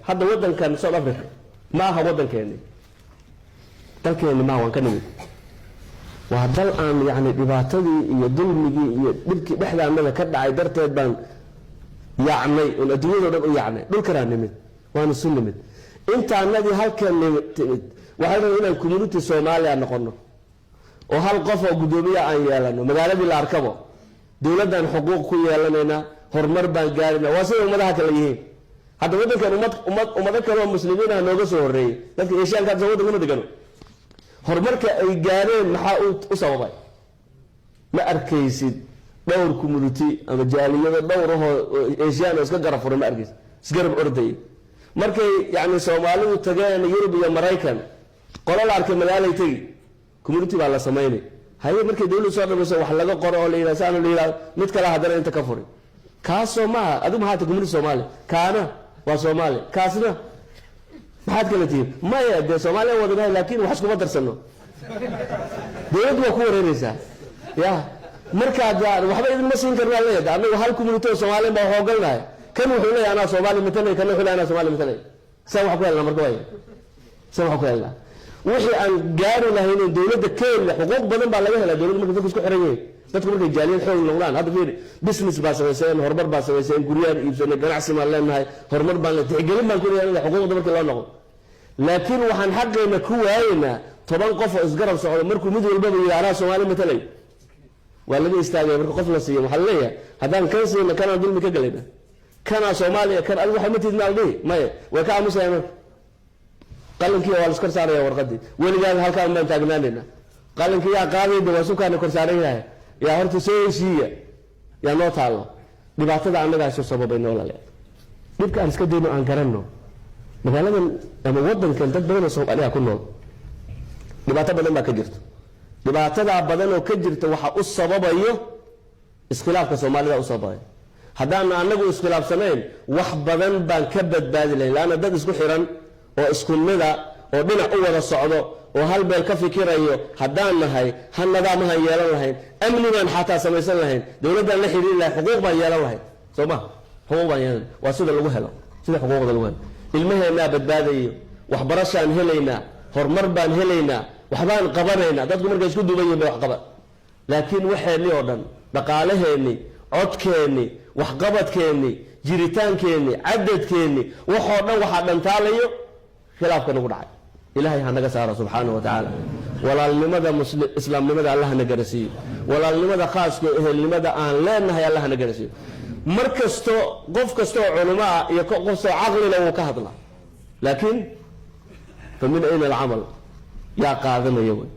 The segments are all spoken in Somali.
Hadda waddankan South Africa ma aha waddankeeni, dalkeeni maaha, waan ka nimid. Waa dal aan yani dhibaatadii iyo dulmigii iyo dhibkii dhexdaanada ka dhacay darteed baan yaacnay oon adduunyado dhan u yaacnay. Dhulkanaa nimid, waan isu nimid. Intaanadii halkan timid waxay rabay inaan community Soomaaliya noqono oo hal qof oo guddoomiya aan yeelano. Magaaladii la arkabo dowladdan xuquuq ku yeelanaynaa, horumar baan gaarina. Waa sida ummadaha kale yihiin. Hadda waddankan ummado kale oo muslimiin ah nooga soo horreeyey. Dadka Eeshiyaanka hadda waddanka ma degano. Horumarka ay gaareen maxaa u sababay? Ma arkaysid dhowr community ama jaaliyado dhowr ahoo Eeshiyaan oo iska garab furay, ma arkaysid isgarab ordayay. Markay yani Soomaalidu tageen Yurub iyo Maraykan, qolo la arkay magaalay tegi, community baa la samaynay. Haye, markay dowladdu soo dhamayso, wax laga qoro oo la yidhahdo saana la yidhahdo, mid kale haddana inta ka furi. Kaasoo maaha. Adigu maxaa ta community Soomaali? Kaana waa Soomaali, kaasna maxaad kala tihiin? Maya, dee Soomaaliya wadanahay, laakiin wax iskuma darsano. Dowladdu waa ku wareereysaa ya. Markaad waxba idinma siin karnaa leeyahay. Annagu hal community oo Soomaaliyan baa hoogalnahay. Kan wuxuu leeyahay anaa Soomaali matalay, kan wuxuu leeyahay anaa Soomaali matalay. Saan wax ku helnaa marka? Waaya, saan wax ku helnaa? Wixii aan gaari lahayn dowladda ka helna, xuquuq badan baa laga helaa dowladda marka dadku isku xiran yihiin. Dadku markay jaaliyad xoog noqdaan, hadda fiiri, business baa samayseen, horumar baa samayseen, guryaan iibsanay, ganacsi baan leenahay, horumar baan, tixgelin baan ku leeyahay xuquuqda markii loo noqdo. Laakiin waxaan xaqeena ku waayeynaa 10 qof oo isgarab socdo. Markuu mid walbaba yidhi anaa Soomaali matalay, waa laga istaagaya. Marka qof la siiyo, waxaa laleeyahay haddaan kan siino, kanaan dulmi ka galayna, kanaa Soomaaliya, kan adigu waxa ma tidin aldhihi maya. Way ka aamusayaan. Marka qalinkii waa la iskor saaraya, warqadii weligaada halkaan baan taagnaanayna. Qalinkii yaa qaadayda waa sukaana kor saaran yahay. Yaa horta soo heshiiya, yaa noo taallo. Dhibaatada annagaa isu sababay noolale. Dhibka aan iska dayno, aan garanno. Magaaladan ama wadankan dad badan oo Soomaaliya ku nool, dhibaato badan baa ka jirta. Dhibaatadaa badan oo ka jirta waxa u sababayo iskhilaafka Soomaalida u sababaya. Haddaana annagu iskhilaafsanayn, wax badan baan ka badbaadi lahayn, laanna dad isku xiran oo isku mida oo dhinac u wada socdo oo hal meel ka fikirayo haddaan nahay, hal nidaamahaan yeelan lahayn, amni baan xataa samaysan lahayn, dowladdaan la xiriiri lahayn, xuquuq baan yeelan lahayn. Soo ma xuquuq baan yeelan? Waa sida lagu helo, sida xuquuqda lagu helo. Ilmaheennaa badbaadayo, waxbarashaan helaynaa, horumar baan helaynaa, waxbaan qabanaynaa. Dadku markay isku duuban yihin bay wax qaban. Laakiin waxeenni oo dhan, dhaqaalaheenni, codkeenni, waxqabadkeenni, jiritaankeenni, cadadkeenni, waxoo dhan waxaa dhantaalayo khilaafka nagu dhacay. Ilaahay ha naga saaro subxaanahu wa tacaala. Walaalnimada islaamnimada allah na garasiiyo. Walaalnimada khaaska, ehelnimada aan leenahay allah na garasiiyo. Mar kasto qof kastoo culimo ah iyo qof kastoo caqlina wuu ka hadlaa, laakiin fa min ayna alcamal? Yaa qaadanaya wey?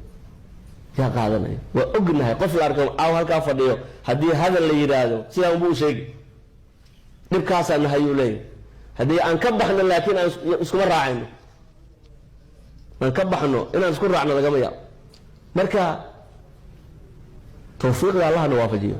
Yaa qaadanaya? Waa ognahay, qof la arko caaw halkaa fadhiyo, haddii hadal la yidhaahdo, sidaa unbu u sheegi. Dhibkaasaa nahayuu leeyahay. Haddii aan ka baxno, laakiin aan iskuma raacayno. Aan ka baxno, inaan isku raacno lagama yaabo. Marka tawfiiqda allahna waafajiyo.